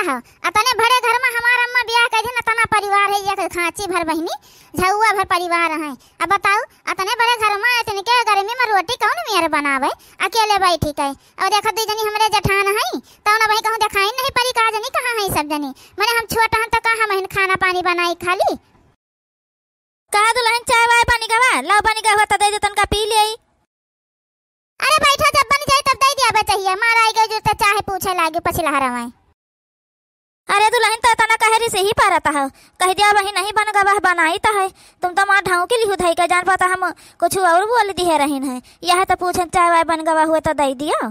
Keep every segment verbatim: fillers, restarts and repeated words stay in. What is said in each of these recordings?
हो, अतने बड़े घर मा हमार अम्मा बियाह कइ दिहिन, अतना परिवार है, एक खाँची भर बहिनी, झउआ भर परिवार है। अब बताउ, अतने बड़े घर मा इतनके गर्मी मा रोटी कउन मेर बनावइ, अकेले बैठी कइ। अउ देखो, दुइ जनी हमरे जेठान हइँ, तउन अबहीं कहूँ देखाइन नहीं परी, का जनी कहाँ हइँ सब जनी। मने हम छोट हन त का हमहिन खाना पानी बनाई खाली। का दुलहिन, चाय वाय बनि गवा? लाव, बनि गवा त दइ दे, तनका पी लेई। अरे बैठा, जब बनि जाई तब दइ दिया बे चाहिए। मार आइ गइ जो त चाहे पूछे लागे पछिलहरवइ। अरे दुलहिन, त तना कहे रिसही परत हउ, कहि दिया अबहीं नहीं बन गवा, बनाइत है। तुम त मार ढाँव के लिहू धइ के, जान पाता हम कुछ अउर बोल दिहे रहिन है। यह त पूछन चाय वाय बन गवा हुए त दइ दियो।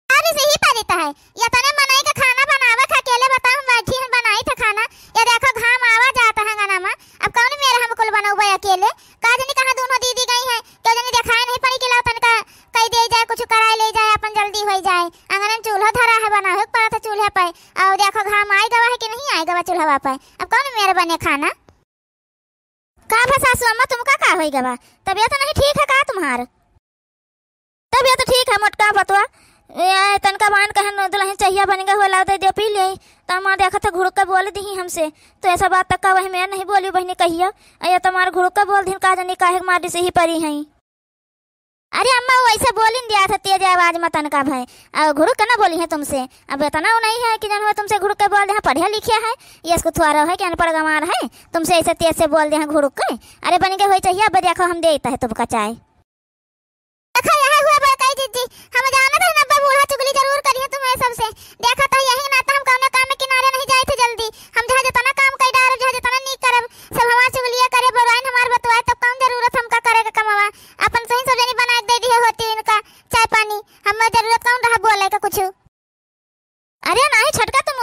अरे सही परित है, यतने मनई के खाना बनावे के अकेले बताउ, हम बैठी हन बनाइत है खाना। या देखो घाम आवा जात है अंगना मा, अब कउन मेर हम कुल बनउबे अकेले? का जनी कहाँ दुनो दीदी गई हैं, केउ जनी देखाए नहीं पड़ी कि लाव तनका कइ देइ जाए, कुछ कराइ लेइ जाए, अपन जल्दी होइ जाए। अंगना मा चूल्हो धरा है, बनावे के परत है चूल्हे पे। अउ देखो घाम आइ गवा है कि नहीं आइ गवा चूल्हवा पे, अब कउन मेर बने खाना? का भा सासू अम्मा, तुमका का होइ गवा? तबियत नहीं ठीक है का तुम्हार? तबियत ठीक है मोटका पतवा। ए, तनका बान कहन दुलहिन चहिया बन गए हुए, लाव दइ दियो पी लेई। त अम्मा देखत है घुड़क के बोल दिही हमसे। त ऐसा बात तक का वही मेर नहीं बोली बहिनी कहियो। अ, ये त मार घुड़क के बोल दिहिन, का जनी काहे के मार रिसही परी हइँ। अरे अम्मा, वो ऐसे बोलिन दिया था तेज आवाज मा तनका भय। अ, घुड़क के ना बोली है तुमसे। अब इतना वो नहीं है कि जन हुआ तुमसे घुड़क के बोल दे, हाँ, पढ़े लिखे है, ये इसको थुआरो है कि अनपढ़ गंवार है, तुमसे ऐसे तेज से बोल दे, हाँ, घुड़क के। अरे बन गए हुए चहिया, अब देखो हम देइत है तुमका चाय। देखा, यह हुआ बड़काई जिज्जी, हम जानत हन अब्बा बूढ़ा चुगली जरूर करिहे तुम्हें सबसे। देखा त यही नाता हम कउनो काम में किनारे नहीं जाइत है जल्दी। हम जहाँ जतना काम कइ डारब, जहाँ जतना नीक करब, सब हमार चुगलिया करे, बउराइन हमार बतवाए, तब कउन जरूरत हमका करे के कमवा? अपन सही सब जनी बनाइ के दइ दिहे होती इनका चाय पानी, हमें जरूरत कउन रहा बोले के कुछ? अरे नाहीं छोटका, तुम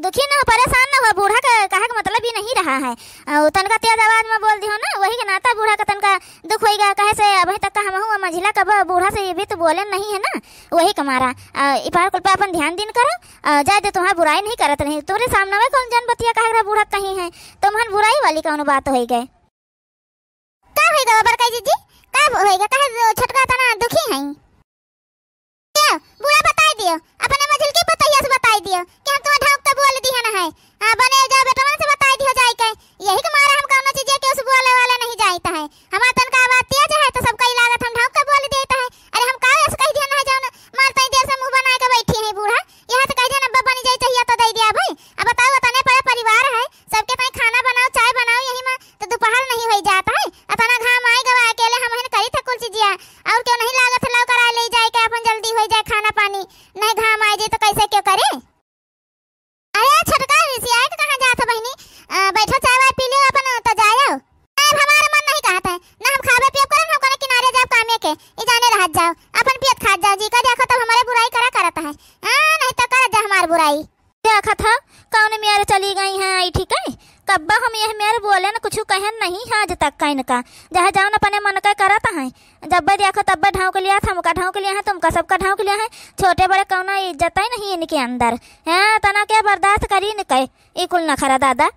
दुखी न हो, परेशान न हो, बूढ़ा के कहे के मतलब ई नहीं रहा है। अ, तनका तेज आवाज मा बोल दिहो ना, वही के नाता बूढ़ा के तनका दुख होइ गया, कहे से अबहीं तक का हमहू मझिला कब बूढ़ा से ये भी तो बोले नहीं है ना, वही के मारा। अ, ई पार कुल पे अपन ध्यान दिन करो, अ, जाए दे, तुम्हार बुराई नहीं करत रही, तोरे सामने में कउन जन बतिया कहे रहा बूढ़ा कहीं है, तुम्हार बुराई वाली कउन बात होइ गए? का होइ गवा बड़काई जिज्जी? का होइ गवा? काहे छोटका तना दुखी हइँ? दियो, बूढ़ा बताइ दियो, अपने मझिलकी पतोहिया से बताइ दियो कि हम तुम्हें ढौक के बोल दिहन है। हाँ, बने जा बेटवन से बताइ दियो जाइ के। यही के मारे हम कउनो चीजे के उस बोले वाले नहीं जाइत है। हमार तनका आवाज तेज है तो सबका ई लागत हम ढौक के बोल देइत है। अरे हम का ऐसे कहि दिहन है जउन मार तई देर से मुँह बनाइ के बैठी है बूढ़ा। यहाँ से कहि दिहन अब्बा बनी जाई चाहिए तो दइ दिया भाई। अब बताओ, अतने बड़े परिवार है, सबके ताई खाना बनाओ, चाय बनाओ, यही मा तो दुपहर नहीं होइ जात है। अतना घाम आइ गवा, अकेले हमहिन करित है कुल चीजिया, अउर केउ नहीं लागत है, लाव कराइ लेइ जाए के अपन जल्दी होइ जाए खाना पानी, नहीं घाम आइ जाए तो कैसे केउ करे? अरे छोटका रिसियाए के कहाँ जात है बहिनी? अ, बैठो चाय वाय पी लियो अपन तो जायो। अब हमार मन नहीं कहत है, ना हम खाबे पियब करब, ना हम कने किनारे जाब कामे के, ई जाने रहत जाओ, अपन पियत खात जाओ जी, का देखो तब हमारे बुराई करा करत है। हाँ, नहीं तो करत जा हमार बुराई। देखत ह, कउन मेर चली गई हैं, आई ठीक है। कब्बा हम यह मेर बोलेन, कुछु कहेन नहीं है आज तक का इनका। जहाँ जउन अपने मन के करत हैं। जब्बे देखो तब्बे ढौक लिया, हमका ढौक लिया है, तुमका सबका ढौक लिया है। छोटे बड़े कउनो इज्जत ही नहीं इनके अंदर। हैं, तना के बर्दाश्त करी इनके, ई कुल नखरा दादा।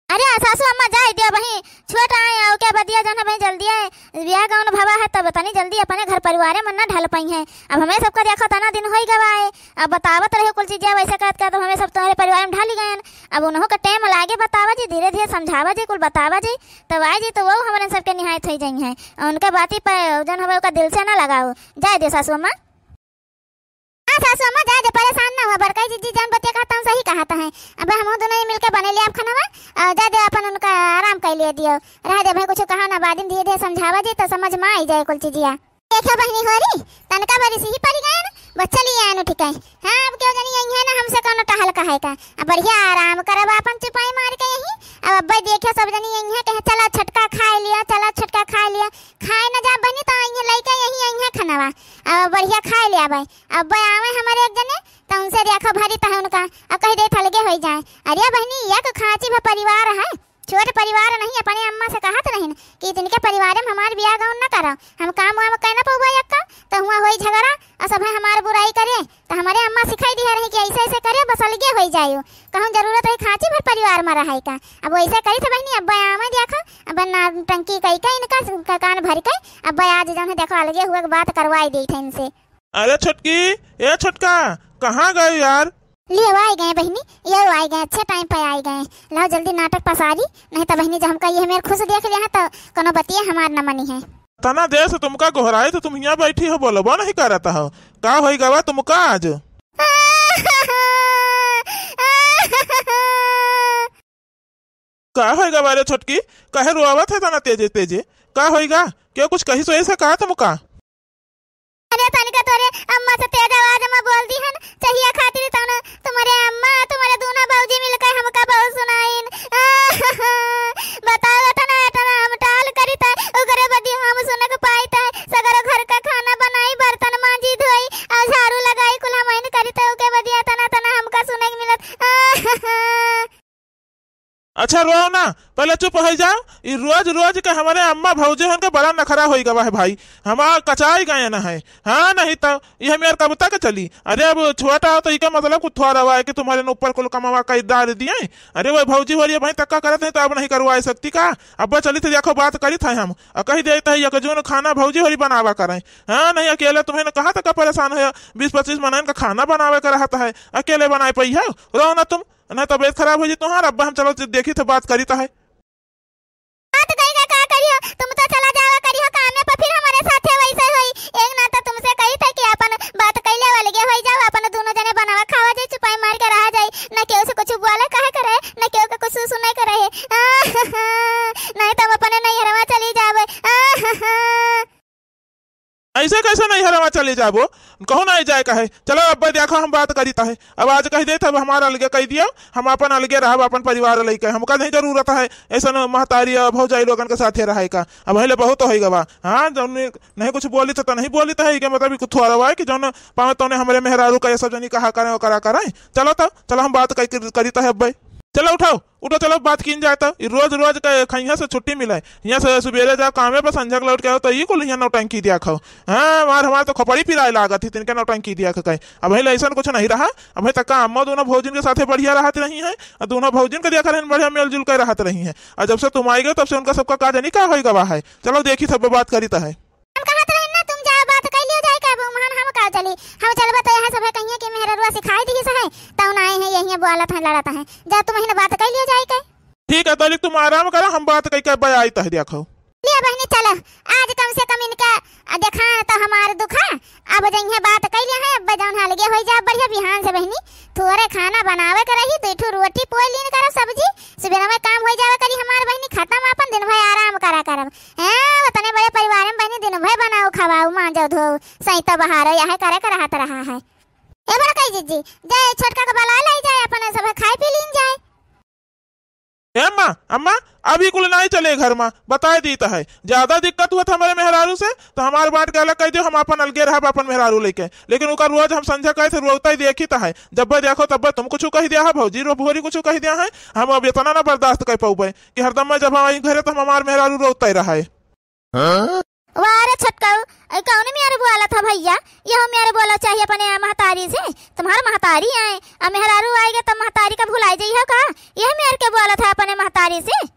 अरे सासू अम्मा जाए दिया बही, छोट आए, अउ के बदिया जउन है बही जल्दी आए, बियाह गउन भवा है तब तनी जल्दी अपने घर परिवारे मा ना ढल पइहैं। अब हमें सबका देखो तना दिन होइ गवा है, अब बतावत रहे कुल चीजिया वैसे कहत कहत हमें सब तुम्हारे परिवार मा ढल गएन। अब उन्हों का टेम लागे बतावा जी, धीरे धीरे समझावा जी, कुल बतावा जी, तब आए जी तो वो हमरे सबके निहायत होइ जइहैं। अउ उनके बाती पर जउन हवे ओका दिल से ना लगाओ, जाए दियो सासू अम्मा। हाँ सासू अम्मा, जाए दे, परेशान ना हुआ, बड़काई जिज्जी जउन बतिया कहत हैं सही कहत हैं। अब हम दुनो ही मिलके बने ले आप खाना, अ, जाए दे अपन उनका आराम कइ लिए दियो, रह दे भाई, कुछ कहा ना, बादिन धीरे धीरे समझावा जी तो समझ मा आइ जाए कुल चीजिया। देखो बहिनी होरी, तनका बरिस ही परि गएन, बस चली आएन उठि के। हाँ, अब केउ जनी यही है ना हमसे कउनो टहल कहे का, अब बढ़िया आराम करब आपन चुपाई मारि के यही। अब अब्बे देखो सब जनी यही है, कहे चला छोटका खाइ लिया, चला छोटका खाइ लिया, खाए ना जा बहिनी तो यही लइके यही यही है खनवा, अब बढ़िया खाइ लिया भाई। अब आवे हमारे एक जने, तो उनसे देखो भरी तह उनका, अब कहि दे थलगे होइ जाए। अरे बहिनी, एक खाँची भा परिवार है, छोट परिवार नहीं, अपने अम्मा से कहत रहिन कि इतनके परिवार मा हमार बियाह गउन न करो, हम काम वाम कइ न पउबा यक्का, तो हुआ होई झगड़ा, अउ सब हमार बुराई करे, तो हमारे अम्मा सिखाई दिया रही कि ऐसे ऐसे करे, बस अलगे होइ जायो, कहूँ जरूरत रही खाँची भर परिवार मा रहे का। अब वैसे करी तो बहिनी, अब आवे देखो, अब ना टंकी कइ के इनका स-, का कान भरि के, अब आज जउन है देखो अलगे हुए के बात करवाई देइत है इनसे। अरे छोटकी, ए छोटका, कहाँ गए यार? लियो, आई गए बहिनी, यो आई गए, अच्छे टाइम पे आई गए। लाओ जल्दी नाटक पसारी, नहीं तो बहिनी जब हमका ये मेर खुश देख लिया है तो कोनो बतिया हमार न मनी है। तना देर से तुमका गोहराई तो तुम हियाँ बैठी हो, बोलबो नहीं करत हो। का होई गवा तुमका आज? का होई गवा रे छोटकी, काहे रोआवत है तना तेजे तेजे? का होई गा? क्यों कुछ कही सोई से कहा तुमका? अरे तनिका तोरे अम्मा से तेज आवाज में बोल दिहन, चहिया खातिर तौन तुम्हारे अम्मा, तुम्हारे दूना भौजी मिलकर हमका बहुत सुनाइन। बताओ तना, तना हम टाल करित है, उगरे बदी हम सुनक पाइत है, सगरो घर का खाना बनाई, बर्तन मांजी धोई, और झाड़ू लगाई, कुल हमइन करित है, उके बदिया तना, तना हमका सुने के मिलत। अच्छा, रोओ ना, पहले चुप होइ जाओ। ई रोज रोज के हमरे अम्मा भौजी होन के बड़ा नखरा होइ गवा है भाई, हमार कचाई गए न है। हाँ, नहीं तो ये मेर कब तक चली? अरे, अब छोटा हो तो इके मतलब कुछ थोड़ा रवा है कि तुम्हारे न ऊपर कुल कमावा कई डाल दिए। अरे, वो भौजी हो रही है भाई, तक्का करत है तो अब नहीं करवाए सकती का? अब चली तो देखो, बात करी था हम, और कही देता है एक जून खाना भौजी हो रही बनावा करें। हाँ, नहीं, अकेले तुम्हें न कहाँ तक परेशान है, बीस पच्चीस मनन का खाना बनावे का रहता है, अकेले बनाए पई है? रोओ ना तुम, ना तबीयत खराब हो जी तोहार। अब्बा हम चलो देखी थे, बात करी तो है। बात करी का, का करी हो? तुम तो चला जावा करी हो कामे पर, फिर हमारे साथे वैसे होई। एक ना तो तुमसे कही थे कि अपन बात कई ले अलगे होई जाओ, अपन दोनों जने बनावा खावा जाई, चुपाई मार के रहा जाई, ना केहू से कुछ बोले कहे करे, ना केहू के कुछ सुने करे। नहीं तो हम अपने नैहरवा चली जावे। ऐसे कैसे नैहरवा चली जाबो? कहूँ नहीं जाए का है। चलो अब्बे देखो, हम बात करी त है। अब आज कह देत, अब हमारा अलगे कह दियो, हम अपन अलगे रहब, अपन परिवार लेके। हमका नहीं जरूरत है ऐसन महतारी और भौजाई लोगन के साथे रहे का। अब पहले बहुत होई गवा। हाँ, जौन नहीं कुछ बोली त नहीं बोली त है, इके मतलब कुछ थोड़ा है कि जौन पावे तौने हमरे मेहरारू का ये सब जनी कहा करें, ओकरा करें। चलो तो, चलो हम बात करी, करी त है अब्बे। चलो उठाओ, उठो, चलो बात कीन जाए तो। ई रोज रोज का खइया से छुट्टी मिले, यहाँ से सुबेरे जाओ कामे पर, संझा के लौट के आओ तो ई कुल यहाँ नौटंकी दिया खाओ। हाँ, मार हमार तो खोपड़ी पिराए लागत ही तिनके नौटंकी दिया के कहे। अब पहले ऐसा कुछ नहीं रहा, अब तक का अम्मा दोनों भौजिन के साथे बढ़िया रहत रही हैं, और दोनों भौजिन के देखा रहन बढ़िया मेल जुल के रहत रही हैं, और जब से तुम आई गए तब से उनका सबका का जानी का होई गवा है। चलो देखी सब बात करी तो है। हम कहत रहे ना, तुम जाओ बात कर लियो जाए का, अब उम्हन हम का चली, हम चलबे तो यहाँ सभे कहिए कि मेहररुआ सिखाई दिहिस है, तौन आए हैं यहीं बोलत हैं, लड़त हैं, जा तुम ही ना बात कर लियो जाए के। ठीक है, तलिक तुम आराम करो, हम बात कई के अब्बे आई तह देखो। लिया बहिनी चलो, आज कम से कम इनका, आ, देखा तो हमार दुखा, अब जइहे बात कई लिया है, अब जौन अलगे होई जा बढ़िया बिहान से बहिनी, थोड़े खाना बनावे के रही, दो ठो रोटी पोई लीन करो सब्जी, सुबह में काम होई जावे करी हमार बहिनी, खत्म अपन दिन भर आराम करा करब। हैं, उतने बड़े परिवार में बहिनी दिन भर बनाओ, खवाओ, मांजो, धोओ, सैतो बहारो, यह करे के रहत रहा है। ए बड़कई जीजी, जाए छोटका के बला लाई जाए, अपन सब खाए पी लीन जाए। ए अम्मा, अम्मा, अभी कुल नहीं चले घर में, बताए दीत है। ज्यादा दिक्कत हुआ था हमारे मेहरारू से, तो हमार बांट के अलग कर दियो, हम अपन अलगे रहब अपन मेहरारू लेके। लेकिन ओकर रोज हम संझा कहे थे रोता ही देखी तो है, जब देखो तब तुम कुछ कह दिया है, भौजी रो भोरी कुछ कह दिया है। हम अब इतना ना बर्दाश्त कर पाऊबे कि हरदम मैं जब आई घरे तो हम हमार मेहरारू रोता ही रहा है। हाँ? वाह रे छटकाऊ, ए कौन मेरे बोला था भैया? यह मेरे बोला चाहिए अपने महतारी से। तुम्हार महतारी आए, अब मेहरारू आएगा तब महतारी का भुलाई जाइए का? यह मेरे के बोला था अपने महतारी से।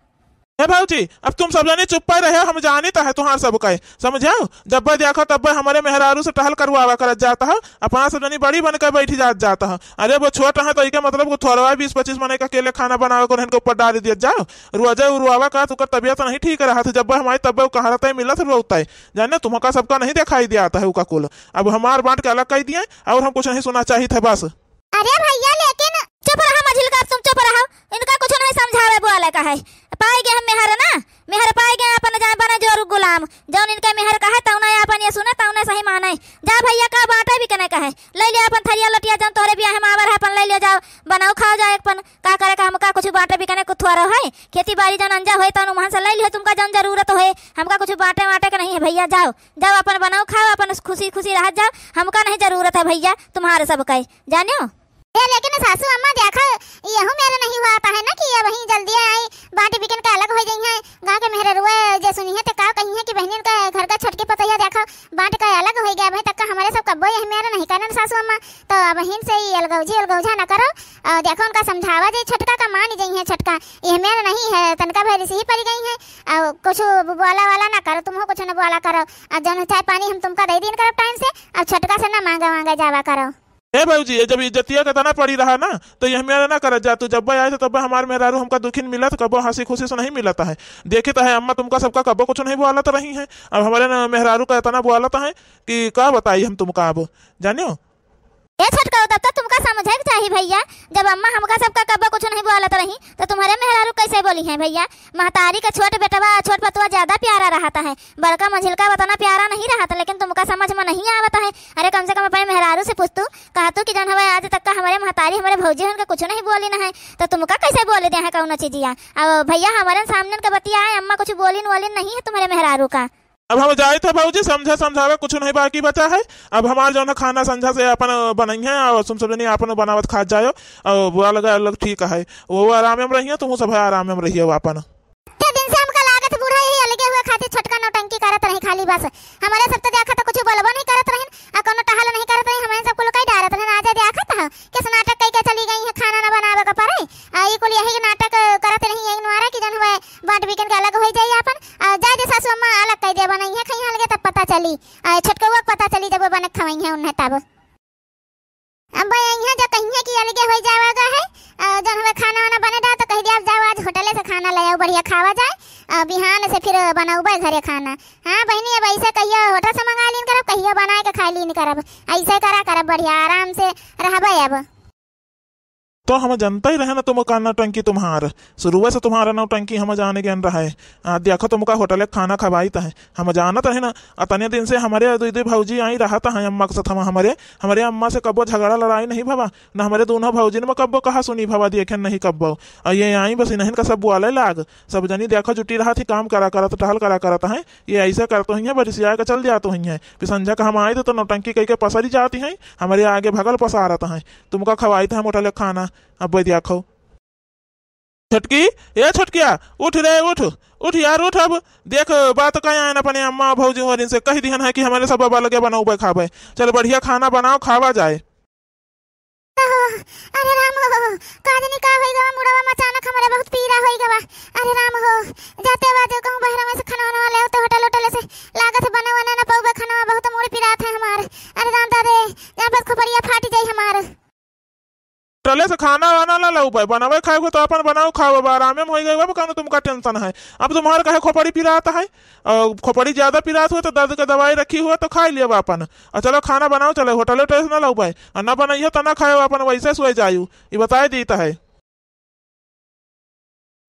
हे भौजी, अब तुम सब जने चुप्पे रहे, हम जानित है तुम्हार सब का, समझाओ? जब देखो तब हमारे मेहरारू से टहल करवावा करत जात है, अपना सब जनी बड़ी बन के बैठी जात, जात है। अरे वो छोट है तो इके मतलब को थोड़वा बीस पच्चीस मने का अकेले खाना बनावे को उनके ऊपर डाल दिया जाओ। रोजे उरुआवा का तो ओकर तबियत नहीं ठीक रहत है, जब हम आई तब वो कहाँ रहता है, मिलत रोता है। जाने तुमका सबका नहीं दिखाई दिया आता है उका कुल। अब हमार बांट के अलग कर दिए और हम कुछ नहीं सुना चाहित है बस। अरे भैया, लेकिन चुप रहा मझिलका, तुम चुप रहो, इनका कुछ नहीं समझावे बोले का है। पाए गए हम मेहर ना, मेहर पाए गए अपन जाए बने जोरू गुलाम, जौन इनका मेहर का है तौने अपन ये सुने तौने सही माने। जा भैया, का बांटे बिकने का है, ले लिया अपन थरिया लटिया जौन तोहरे बियाह में आवर है अपन ले लिया जाओ, बनाओ खाओ जाए अपन। का करे का हमका कुछ बांटे बिकने कुछ थोड़ा है, खेती बाड़ी जौन अंजा होए तौन उम्हन से ले लियो, तुमका जौन जरूरत होए, हमका कुछ बांटे वाटे के नहीं है भैया। जाओ, जाओ अपन बनाओ खाओ, अपन खुशी खुशी रह जाओ, हमका नहीं जरूरत है भैया तुम्हारे सब का, जानियो। ए, लेकिन सासू अम्मा देखा, यहू मेरे नहीं हुआ आता है ना कि अब वहीं जल्दी आई, बांट बिकन के अलग हो गई हैं। गाँव के मेहररुआ जे सुनी है तो का कही है कि बहनिन का घर का छोटकी पतैया देखा, बांट के अलग हो गया, अभी तक का हमारे सब कब्बो यह मेरे नहीं करन सासू अम्मा। तो अब हिन से ही अलगौजी अलगौझा न करो, और देखो उनका समझावा जे छोटका का मान जाई है, छोटका यह मेरे नहीं है, तनका भैर से ही पड़ गई है। और कुछ बोला वाला ना करो, तुम कुछ न बोला करो, और जौन चाय पानी हम तुमका दे दीन करब टाइम से, और छोटका से ना मांगा मांगा जावा करो। ए भौजी, ये जब इज्जतिया के तना पड़ी रहा ना, तो ये मेरा ना करत जा। तू जब आए तो तब हमार मेहरारू हमका दुखिन मिलत, कबो हँसी खुशी से नहीं मिलत है। देखित है अम्मा तुमका सबका कबो कुछ नहीं बोलत रही हैं, अब हमारे ना मेहरारू का इतना बोलत है कि का बताई हम तुमका। अब जानियो। ए छोटका, तब तो तुमका समझे के चाही भैया, जब अम्मा हमका सबका कबो कुछ नहीं बोलत रही, तो तुम्हारे मेहरारू कैसे बोली हैं भैया? महतारी का छोट बेटवा, छोट पतवा ज्यादा प्यारा रहता है, बड़का मंझिलका उतना प्यारा नहीं रहता, लेकिन तुमका समझ में नहीं आवत है। अरे कम से कम अपने मेहरारू से पूछतू, कहतू कि जौन हवे आज तक का हमारे महतारी, हमारे भौजी उनके कुछ नहीं बोली न है, तो तुमका कैसे बोले दे हैं कौनो चीजिया? अब भैया हमारे सामने के बतिया है, अम्मा कुछ बोलिन वोलिन नहीं है तुम्हारे मेहरारू का। अब हम जाइत है भौजी, समझा समझावे कुछ नहीं बाकी बचा है। अब हमार जौन है खाना संझा से अपन बनइहैं और तुम सब जनी अपन बनावत खात जायो। और बुआ लगा अलग ठीक है, वो आराम में रहिए, तुम सब है आराम में रहिए अपन। ते दिन से हमका लागत बूढ़ा यही अलगे हुए खातिर छोटका नौटंकी करत रही खाली बस। हमारे सब तो देखा तो कुछ बोलबो नहीं करत रही, आ कोनो टहल नहीं करत रही, हमारे सब कुल कई डारत रही। आज देखत है किस नाटक कई के चली गई है, खाना ना बनावे के पड़े। आ ई कुल यही नाटक करत रही, यही नवारा की जौन हुए बांट बिकन के अलग हो जाई अपन। आ, जाए दे सासू अम्मा, अलग कह दे, बनइहैं खइहैं अलगे, तब पता चली। आ, छोटकउआ के पता चली, जब वो बने खवइहैं उन्हें तब। अब यहाँ जो कहिए कि अलगे हो जावेगा है, आ, जब हमें खाना वाना बने रहा तो कह दिया, "अब जाओ आज होटले से खाना ले आओ, बढ़िया खावा जाए, आ, बिहान से फिर बनउबे घरे खाना।" हाँ बहिनी, अब ऐसे कहियो होटल से मंगा लीन करब, कहियो बनाए के खाई लीन करब, ऐसे करा करब, बढ़िया आराम से रहबे अब। तो हम जानते ही रहे ना तुमका नौटंकी तुम्हार, शुरुए से तुम्हारा नौटंकी हम जाने गए रहे। आ, देखो तुमका होटल के खाना खवाइत है, हम जानत रहे ना। अतने दिन से हमारे दुई दुई भौजी आई रहत हैं अम्मा के साथ, हम हमारे, हमारे अम्मा से कब्बो झगड़ा लड़ाई नहीं भवा, ना हमारे दोनों भौजिन में कब्बो कहा सुनी भवा, देखे नहीं कब्बो। आ ये आई बस इन्हन का सब बोले लाग, सब जनी देखो जुटी रहत ही, काम करा करत, टहल करा करत हैं, ये ऐसे करत हुई हैं, बरिसिया के चल जात हुई हैं। फिर संझा का हम आए तो, तो नौटंकी कह के पसरी जाती हैं, हमारे आगे भगल पसारत हैं। तुमका खवाइत है होटल के खाना, अब देखो। छोटकी, ए छोटकिया, उठ रे, उठ, उठ यार, उठ। अब देख, बात का आयन अपने अम्मा भौजी होरिन से कह दिहन है कि हमारे सब अलगे बनउबे खाबे। चल बढ़िया खाना बनाओ, खावा जाए। ओहो, अरे राम हो, का जानी का होई गवा, मुड़वा में अचानक हमारे बहुत पीरा होई गवा। अरे राम हो, जाते आवाज कहूँ बहरा में से खाना वाना ले तो होटल होटल से लागत है बने वने न पउबे खाना, बहुत मुड़ पिरात है हमार। अरे राम दादे, जहाँ पर खोपड़िया फाट जाई हमार। होटले से खाना वाना ना लाऊ भाई, बनावे खाए को तो अपन बनाओ खाओ, अब आरामे में होई गए, अब कानू तुमका tension है। अब तुम्हारे काहे खोपड़ी पिरात है? और खोपड़ी ज्यादा पिरात हुआ तो दर्द के दवाई रखी हुआ तो खाई लियो अपन। और चलो खाना बनाओ, चलो होटले उटले से ना लाऊ भाई, और ना बनाइयो तो ना खाओ, अपन वैसे सोए जायू, ये बताए दीत है।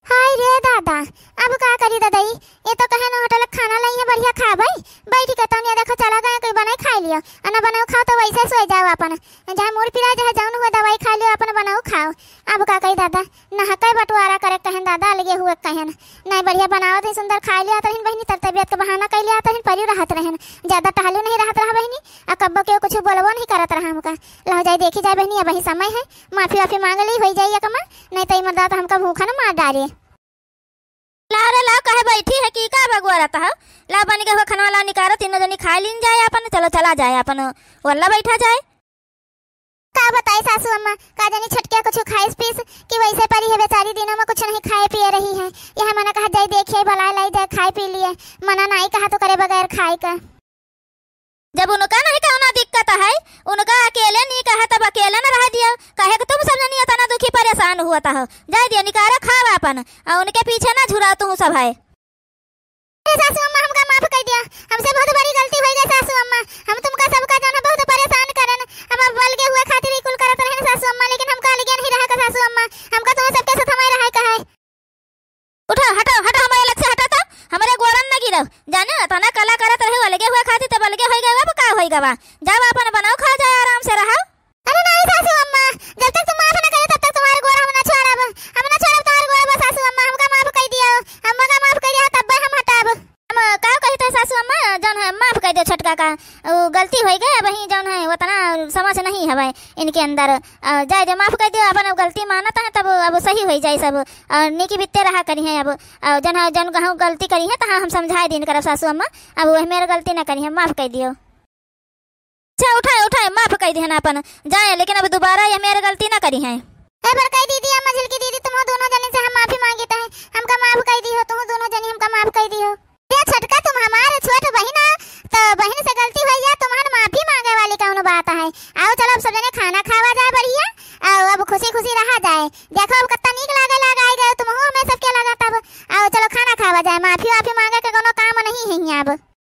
हाय रे दादा, अब का करी ददई, ये तो कहे न होटल के खाना लई है बढ़िया खाबई, बैठ के तनिया देखो चला गए कोई बनाई खाई लियो, आ ना बनाओ खाओ तो वैसे सोए जाओ अपन, चाहे मुड़ पिराए चाहे जौन हुए दवाई खाई लियो अपन बनाओ खाओ। अब का करी दादा, नहकै बंटवारा करे कहेन दादा, अलगे हुए कहेन, नहीं बढ़िया बनावत ही सुंदर खाई लिया तहिन बहिनी, तब तबियत के बहाना कई लिया तहिन परी रहत रहेन, ज्यादा टहलू नहीं रहत रहा बहिनी, आ कब्बो के कुछ बोलबो नहीं करत रहा हमका। लहो जाए देखी जाए बहिनी, अब ही समय है, माफी वाफी मांग ली, होई जाई एकमा, नहीं तो ई मर्दा तो हमका भूखा न मार डारे। लाओ रे लाओ, कहे बैठी है कि का बगुआ रहता है? लाओ बन के हुआ खनवा लाओ निकारो, तीनों जनी खाए लीन जाए अपन, चलो चला जाए अपन, वल्ला बैठा जाए। का बताई सासू अम्मा, का जानी छोटकिया कुछ खाइस पीस कि वैसे परी है बेचारी, दिनों में कुछ नहीं खाए पिए रही है। यह मना कहा जाए देखिए, भला लाई जाए खाए पी लिए, मना नहीं कहा तो करे बगैर खाए का। जब उनका नहीं कहना दिक्कत है, उनका अकेले नहीं कहे, तब अकेले न रह दियो। कहे कि तुम सब जनी इतना दुखी परेशान हुआ था हो, जाए दियो निकारो खाओ अपन, और उनके पीछे ना झुराओ तू सब है। अरे सासू अम्मा, हमका माफ कर दिया, हमसे बहुत बड़ी गलती हो गई सासू अम्मा, हम तुमका सबका जो है बहुत परेशान करन, हम अब अलगे हुए खातिर ही कुल करत रहे सासू अम्मा, लेकिन हमका अलगे नहीं रहे का सासू अम्मा, हमका तुम्हें सबके साथ हमारे रहे का है। उठो, हटो, हटो, हमारे लग से हटो तो, हमारे गोड़न न गिरो। जाने, इतना कला करत रहे, अलगे हुए खातिर, तब अलगे होई गए, अब का होई गवा? जाओ, अपन बनाओ, खा जाए, आराम से रहो। अरे नहीं सासू अम्मा, जब तक तुम माफ न करे, तब तक तुम्हारे गोड़ हम न छोड़ब, हम न छोड़ब तुम्हारे गोड़, बस सासू अम्मा, हमका माफ कर दियो, हमका माफ कर दिया, तब हम हटब। हम का कहते हैं सासू अम्मा, जौन है माफ कर दियो छोटका का, वो गलती हो गई, अब ही जौन है उतना समझ नहीं हवे इनके अंदर। अ, जाए दे, माफ कर दियो, अपन अब गलती मानत है, तब अब सही हो जाए सब। और नीकी बित्ते रहा करी है अब, और जौन है, जौन कहूँ गलती करी है, तो हाँ, हम समझाए दिन करब सासू अम्मा, अब वह मेरे गलती ना करी है, माफ कर दियो। अच्छा, उठाए, उठाए, माफ कर दिहन अपन, जाए, लेकिन अब दोबारा ये मेरे गलती ना करी है। ए बड़काई दीदी, अम्मा झिलकी दीदी, तुम दोनों जने से हम माफी मांगित है, हमका माफ कर दियो, तुम दोनों जने हमका माफ कर दियो। ये छोटका, तुम हमारे छोट बहिन हो, तो बहिन से गलती हुई या तुम्हारे माफी मांगे वाली कौनो बात है। आओ चलो, अब सब जने खाना खावा जाए बढ़िया, और अब खुशी खुशी रहा जाए। देखो अब कत्ता नीक लागे लाग आई गए तुमहू हमें सबके लगा तब। आओ चलो खाना खावा जाए, माफी वाफी मांगे के कोनो काम नहीं है यहाँ अब।